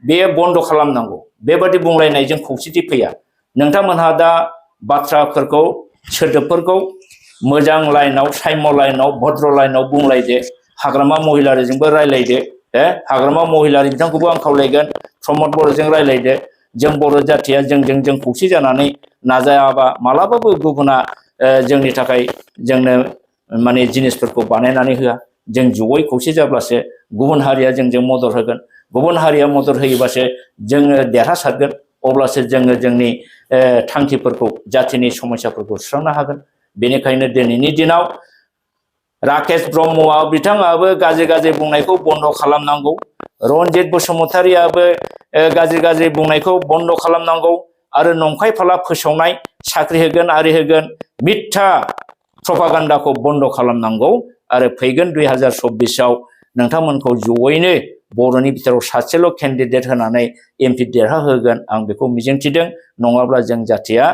बेयो बन्द खालामनांगौ बेबादि बुंलायनायजों खौसेथि फैया नोंथांमोनहा दा बाथ्राफोरखौ सोदोबफोरखौ मोजां लाइनाव सायम लाइनाव भद्र लाइनाव बुंलायदो हाग्रामा महिलारिजोंबो रायलायदो हाग्रामा महिलारि बिथांखौबो आं खावलायगोन प्रमद बर'जों रायलायदो जों बर' जाथिया जों खौसे जानानै नाजायाबा मालाबाबो गुबुना जोंनि थाखाय जोंनो माने जिनिसफोरखौ बानायनानै होआ जों जयै खौसे जाब्लासो गुबुन हारिया जोंजों मदद होगोन गुबुन हारिया मदद होयोबासो जोङो देरहासारगोन अब्लासो जोङो जोंनि थांखिफोरखौ जाथिनि समस्याफोरखौ सुस्रांनो हागोन बेनिखायनो दिनैनि दिनाव राकेश ब्रह्मआ बिथाङाबो गाज्रि बुंनायखौ बन्द खालामनांगौ रन्जित बसुमतारीयाबो गाज्रि बुंनायखौ बन्द खालामनांगौ आरो नंखाय फाला फोसावनाय साख्रि होगोन आरि होगोन मिथ्या प्रपागान्डाखौ बन्द खालामनांगौ आरो फैगोन 2024आव नोंथांमोनखौ जयैनो बर'नि बिथोराव सासेल' केन्डिडेट होनानै एमपि देरहा होगोन आं बेखौ मिजिंथिदों नङाब्ला जों जाथिया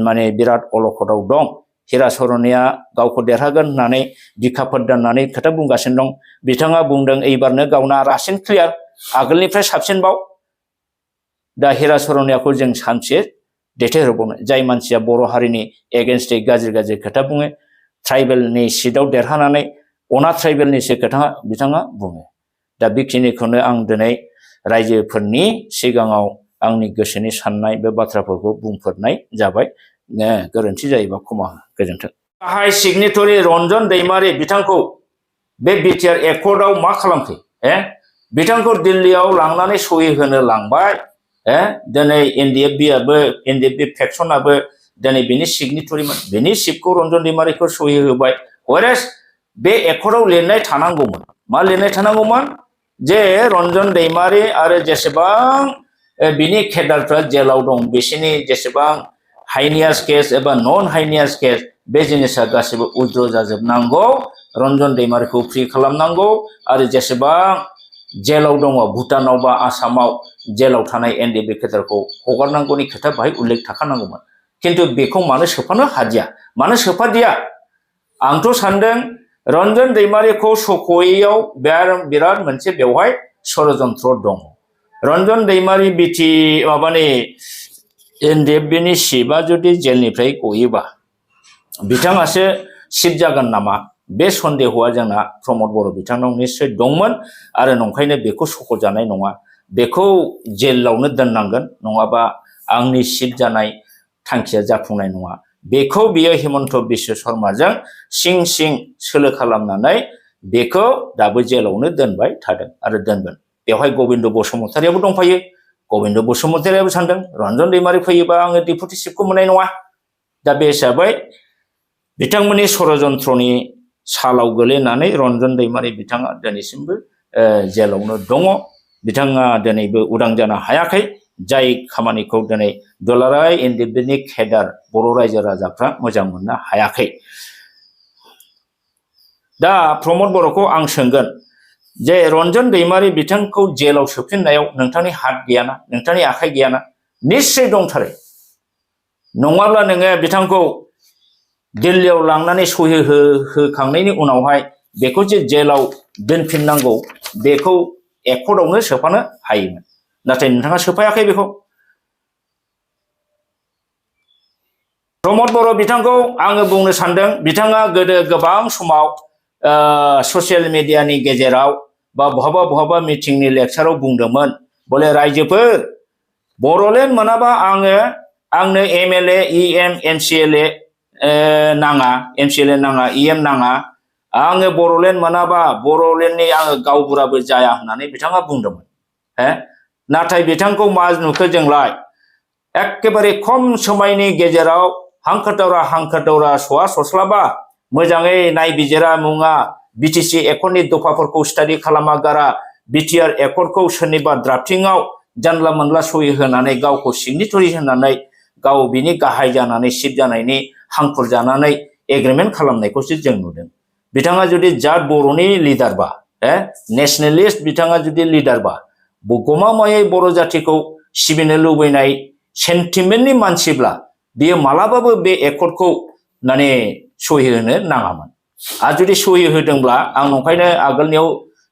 माने बिराद अलखदाव दं हिरा सरनिया गावखौ देरहागोन होननानै बिखाफोर दाननानै खोथा बुंगासिनो दं बिथाङा बुंदों एबारनो गावना रासिन क्लियार आगोलनिफ्राय साबसिनबाव दा हिरा सरनियाखौ जों सानसे दैथायहरबावनो जाय मानसिया बर' हारिनि एगेन्स्टै गाज्रि खोथा बुङो ट्राइबेलनि सिटआव देरहानानै अना ट्राइबेलनिसो खोथा बिथाङा बुङो दा बेखिनिखौनो आं दिनै रायजोफोरनि सिगाङाव आंनि गोसोनि साननाय बे बाथ्राफोरखौ बुंफोरनाय जाबाय गोरोन्थि जायोबा क्षमा गोजोन्थों गाहाय सिगनेटरि रन्जन दैमारि बिथांखौ बे बिटिआर एकर्डआव मा खालामखो बिथांखौ दिल्लीयाव लांनानै सहि होनो लांबाय दिनै एनडिएफबि फेक्सनाबो दिनै बिनि सिगनेटरिमोन बिनि सिटखौ रन्जन दैमारिखौ सहि होबाय वेरेस बे एकर्डआव लिरनाय थानांगौमोन मा लिरनाय थानांगौमोन जे रन्जन दैमारि आरो जेसेबां बिनि केडारफ्रा जेलाव दं बिसोरनि जेसेबां हाइनियास केस एबा नन हाइनियास केस बे जिनिसा गासिबो उद्र जाजोबनांगौ रन्जन दैमारिखौ फ्रि खालामनांगौ आरो जेसेबां जेलाव दङ भुटानाव बा आसामाव जेलाव थानाय एनडिएफबि केडारखौ हगारनांगौनि खोथा बाहाय उल्लेख थाखानांगौमोन खिन्थु बेखौ मानो सोफानो हादिया मानो सोफादिया आंथ' सानदों रन्जन दैमारिखौ सख'यैयाव बिराद मोनसे बेवहाय षड़यन्त्र दङ रन्जन दैमारि माबानि एनडिएफबिनि सिपआ जुदि जेलनिफ्राय गयोबा बिथाङासो सिप जागोन नामा बे सन्देहआ जोंना प्रमद बर' बिथांनाव निश्चय दंमोन आरो नंखायनो बेखौ सख'जानाय नङा बेखौ जेलावनो दोननांगोन नङाबा आंनि सिप जानाय थांखिया जाफुंनाय नङा बेखौ बियो हिमन्त बिश्व शर्माजों सिं सोलो खालामनानै बेखौ दाबो जेलावनो दोनबाय थादों आरो दोनगोन बेवहाय गबिन्द बसुमतारीयाबो दंफायो गबिन्द बसुमतारीयाबो सानदों रन्जन दैमारि फैयोबा आङो डेपुटि चिफखौ मोननाय नङा दा बे हिसाबै बिथांमोननि षड़यन्त्रनि सालाव गोलैनानै रन्जन दैमारि बिथाङा दिनैसिमबो जेलावनो दङ बिथाङा दिनैबो उदां जानो हायाखै जाय खामानिखौ दिनै दुलाराय एनडिएफबिनि केडार बर' रायजो राजाफ्रा मोजां मोननो हायाखै दा प्रमद बर'खौ आं सोंगोन जे रन्जन दैमारि बिथांखौ जेलाव सोफिननायाव नोंथांनि हात गैयाना नोंथांनि आखाइ गैयाना निश्चय दंथारो नङाब्ला नोङो बिथांखौ दिल्लीयाव लांनानै सहि होखांनायनि उनावहाय बेखौ जे जेलाव दोनफिननांगौ बेखौ एकर्डआवनो सोफानो हायोमोन नाथाय नोंथाङा सोफायाखै बेखौ। प्रमद बर' बिथांखौ आङो बुंनो सानदों, बिथाङा गोदो गोबां समाव ससियेल मिडियानि गेजेराव बा बहाबा मिटिंनि लेक्साराव बुंदोंमोन, बले रायजोफोर बर'लेण्ड मोनाबा आंनो MLA EM MCLA नाङा, MCLA नाङा, EM नाङा, आङो बर'लेण्ड मोनाबा बर'लेण्डनि आङो गावबुराबो जाया होननानै बिथाङा बुंदोंमोन। नाथाय बिथांखौ मा नुखो जोंलाय, एखेबारे खम समायनि गेजेराव हांखोदावरा सवा सस्लाबा मोजाङै नायबिजिरा मुङा, BTC एकर्डनि दफाफोरखौ स्टाडि खालामा गारा, BTR एकर्डखौ सोरनिबा ड्राफ्टिंआव जानला मोनला सहि होनानै गावखौ सिगनेटरि होनानै गाव बिनि गाहाय जानानै सिट जानायनि हांखुर जानानै एग्रिमेन्ट खालामनायखौसो जों नुदों। बिथाङा जुदि जात बर'नि लिडारबा, नेशनेलिस्ट बिथाङा जुदि लिडारबा, गमामायै बर' जातिखौ सिबिनो लुबैनाय सेन्टिमेन्टनि मानसिब्ला बियो मालाबाबो बे एकर्डखौ माने सहि होनो नाङामोन। आरो जुदि सहि होदोंब्ला आं नंखायनो आगोलनियाव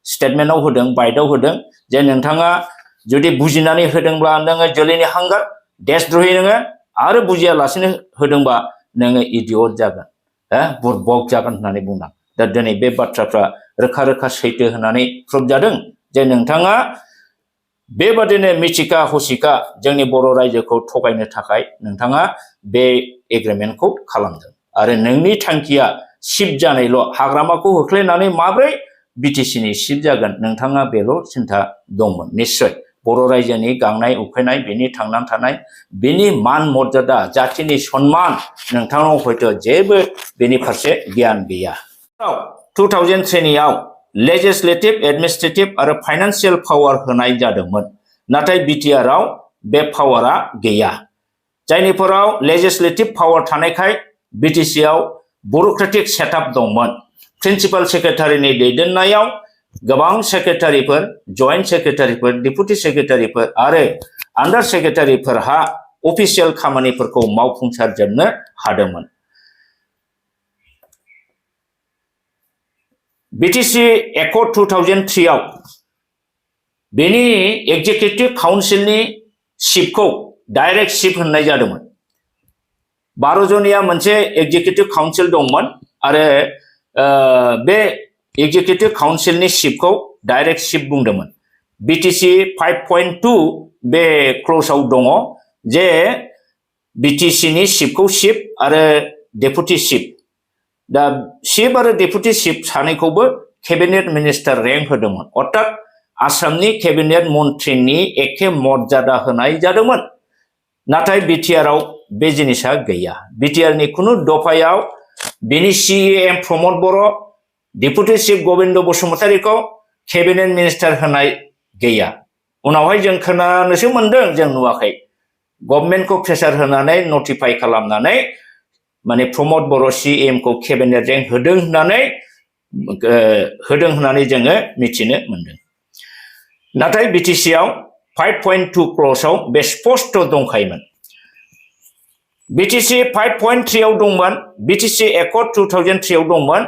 स्टेटमेन्टआव होदों, बाइटआव होदों जे नोंथाङा जुदि बुजिनानै होदोंब्ला नोङो जोलैनि हांगार देशद्रहि नोङो, आरो बुजियालासेनो होदोंबा नोङो इडियट जागोन, बुरबक जागोन होननानै बुंदों। दा दिनै बे बाथ्राफ्रा रोखा रोखा सैथो होननानै प्रुभ जादों जे नोंथाङा बेबादिनो मिथिखा हसिखा जोंनि बर' रायजोखौ थगायनो थाखाय नोंथाङा बे एग्रिमेन्टखौ खालामदों। आरो नोंनि थांखिया सिफ जानायल', हाग्रामाखौ होख्लायनानै माब्रै BTCनि सिफ जागोन नोंथाङा बेल' सिन्था दंमोन। निश्चय बर' रायजोनि गांनाय उखैनाय, बेनि थांनानै थानाय, बेनि मान मर्यादा, जातिनि सन्मान नोंथांनाव हयथ' जेबो बेनि फारसे गियान गैया। 2003 लेजिस्लेटिभ, एडमिनिस्ट्रेटिभ आरो फाइनान्सियेल पावार होनाय जादोंमोन, नाथाय BTRआव बे पावारा गैया। जायनिफोराव लेजिस्लेटिभ पावार थानायखाय BTCआव ब्युरोक्रेटिक सेटआप दंमोन। प्रिन्सिपाल सेक्रेटारिनि दैदेननायाव गोबां सेक्रेटारिफोर, जइन्ट सेक्रेटारिफोर, डेपुटि सेक्रेटारिफोर आरो आन्डार सेक्रेटारिफोरहा अफिसियेल खामानिफोरखौ मावफुंसारजोबनो हादोंमोन। BTC एकर्ड 2003 बेनि एग्जिकिउटिभ काउन्सिलनि सिफखौ डाइरेक्ट सिफ होननाय जादोंमोन। 12 जनिया मोनसे एग्जिकिउटिभ काउन्सिल दंमोन आरो बे एग्जिकिउटिभ काउन्सिलनि सिफखौ डाइरेक्ट सिफ बुंदोंमोन। BTC 5.2 बे क्ल'जआव दङ जे BTCनि सिफखौ सिफ आरो डेपुटि सिफ, दा सिफ आरो डेपुटि सिफ सानैखौबो केबिनेट मिनिस्टार रेंक होदोंमोन, अर्थात आसामनि केबिनेट मन्थ्रिनि एखे मर्यादा होनाय जादोंमोन। नाथाय BTRआव बे जिनिसा गैया। BTRनि खुनु दफायाव बिनि CEM Pramod Boro', deputy chief Gobinda बसुमतारीखौ केबिनेट मिनिस्टार होनाय गैया। उनावहाय जों खोनानोसो मोनदों, जों नुवाखै, गभर्नमेन्टखौ प्रेसार होनानै नटिफाइ खालामनानै माने प्रमद बर' CEM खौ केबिनेट रेंक होदों होननानै जोङो मिथिनो मोनदों। नाथाय BTCआव 5.2 क्ल'जआव बे स्पष्ट दंखायोमोन। BTC 5.3 दंमोन, BTC एकर्ड 2003 दंमोन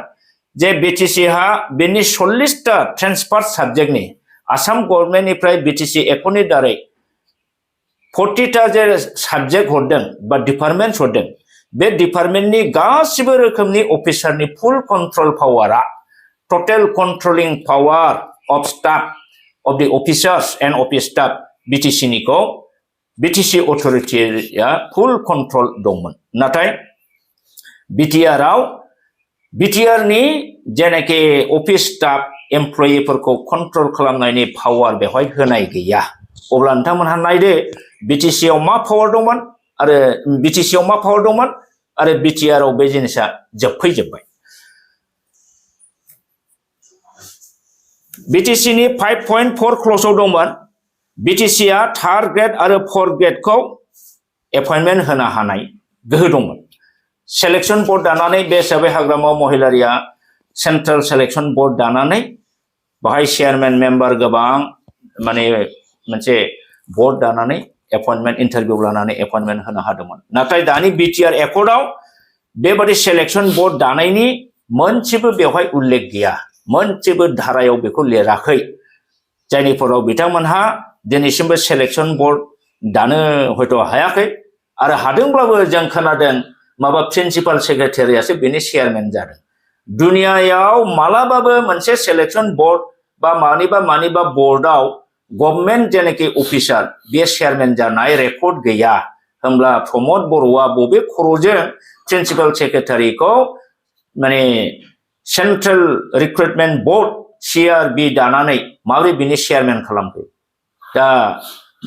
जे BTCहा बेनि 40टा ट्रेन्सफार साबजेक्टनि आसाम गभर्नमेन्टनिफ्राय BTC एकर्डनि दारै 40टा जे साबजेक्ट हरदों बा डिपार्टमेन्ट हरदों, बे डिपार्टमेन्टनि गासिबो रोखोमनि अफिसारनि फुल कन्ट्रल पावारा, total controlling power of staff of the officers and office staff BTCनिखौ BTC अथ'रिटिया फुल कन्ट्रल दंमोन। नाथाय BTRनि जेनाखि अफिस स्टाफ एमप्लयिफोरखौ कन्ट्रल खालामनायनि पावार बेवहाय होनाय गैया। अब्ला नोंथांमोनहा नायदो BTCआव मा पावार दंमोन आरो BTRआव बे जिनिसा जोबफैजोब्बाय। BTCनि 5.4 क्ल'जआव दंमोन BTCआ 3rd ग्रेड आरो 4th ग्रेडखौ एपइन्टमेन्ट होनो हानाय गोहो दंमोन। सेलेक्शन बर्ड दानानै बे हिसाबै हाग्रामा महिलारिया सेन्ट्रेल सेलेक्शन बर्ड दानानै बाहाय चेयारमेन मेम्बार गोबां माने मोनसे बर्ड दानानै एपइन्टमेन्ट इन्टारभिउ लानानै एपइन्टमेन्ट होनो हादोंमोन। नाथाय दानि BTR एकर्डआव बेबादि सेलेक्शन बर्ड दानायनि मोनसेबो बेवहाय उल्लेख गैया, मोनसेबो धारायाव बेखौ लिराखै, जायनिफोराव बिथांमोनहा दिनैसिमबो सेलेक्शन बोर्ड दानो हयथ' हायाखै आरो हादोंब्लाबो जों खोनादों माबा प्रिन्सिपाल सेक्रेटारियासो बेनि चेयारमेन जादों दुनियायाव मालाबाबो मोनसे सेलेक्शन बोर्ड बा मानिबा बोर्डआव गभर्नमेन्ट जेनाखि अफिसार बे चेयारमेन जानाय रेकर्ड गैया होमब्ला प्रमद बर'आ बबे खर'जों प्रिन्सिपाल सेक्रेटारिखौ माने सेन्ट्रेल रिक्रुटमेन्ट बोर्ड CRB दानानै माबोरै बिनि चेयारमेन खालामखो दा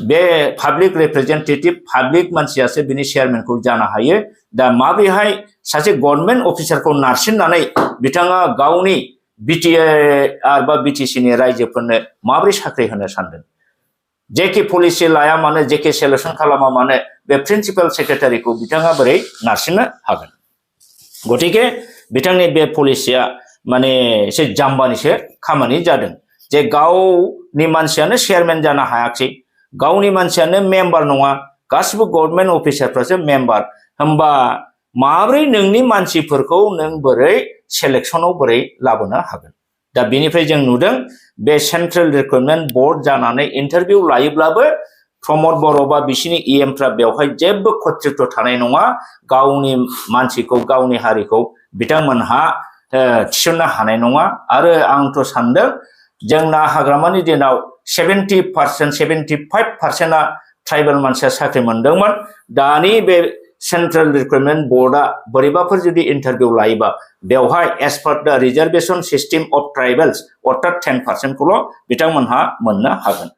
बे पाब्लिक रिप्रेजेन्टेटिभ पाब्लिक मानसियासो बिनि चेयारमेनखौ जानो हायो दा माबोरैहाय सासे गभर्नमेन्ट अफिसारखौ नारसिननानै बिथाङा गावनि BTR बा BTC नि रायजोफोरनो माबोरै साख्रि होनो सानदों जेखि पलिसि लाया मानो जेखि सेलेक्शन खालामा मानो बे प्रिन्सिपाल सेक्रेटारिखौ बिथाङा बोरै नारसिननो हागोन गतिके बिथांनि बे पलिसिया माने एसे जाम्बानिसो खामानि जादों जे गावनि मानसियानो चेयारमेन जानो हायाखै गावनि मानसियानो मेम्बार नङा गासिबो गभर्नमेन्ट अफिसारफ्रासो मेम्बार होमबा माबोरै नोंनि मानसिफोरखौ नों बोरै सेलेक्शनाव बोरै लाबोनो हागोन दा बेनिफ्राय जों नुदों बे सेन्ट्रेल रिक्रुटमेन्ट बोर्ड जानानै इन्टारभिउ लायोब्लाबो प्रमद बर' बा बिसिनि EMफ्रा बेवहाय जेबो कर्तृत्व थानाय नङा गावनि मानसिखौ गावनि हारिखौ बिथांमोनहा थिसननो हानाय नङा आरो आंथ' सानदों जोंना हाग्रामानि दिनाव 70% 75%आ ट्राइबेल मानसिया साख्रि मोनदोंमोन दानि बे सेन्ट्रेल रिक्रुटमेन्ट बोर्डआ बोरैबाफोर जुदि इन्टारभिउ लायोबा बेवहाय एज पार द रिजार्भेशन सिस्टेम अफ ट्राइबेल्स अर्थात 10% खौल' बिथांमोनहा मोननो हागोन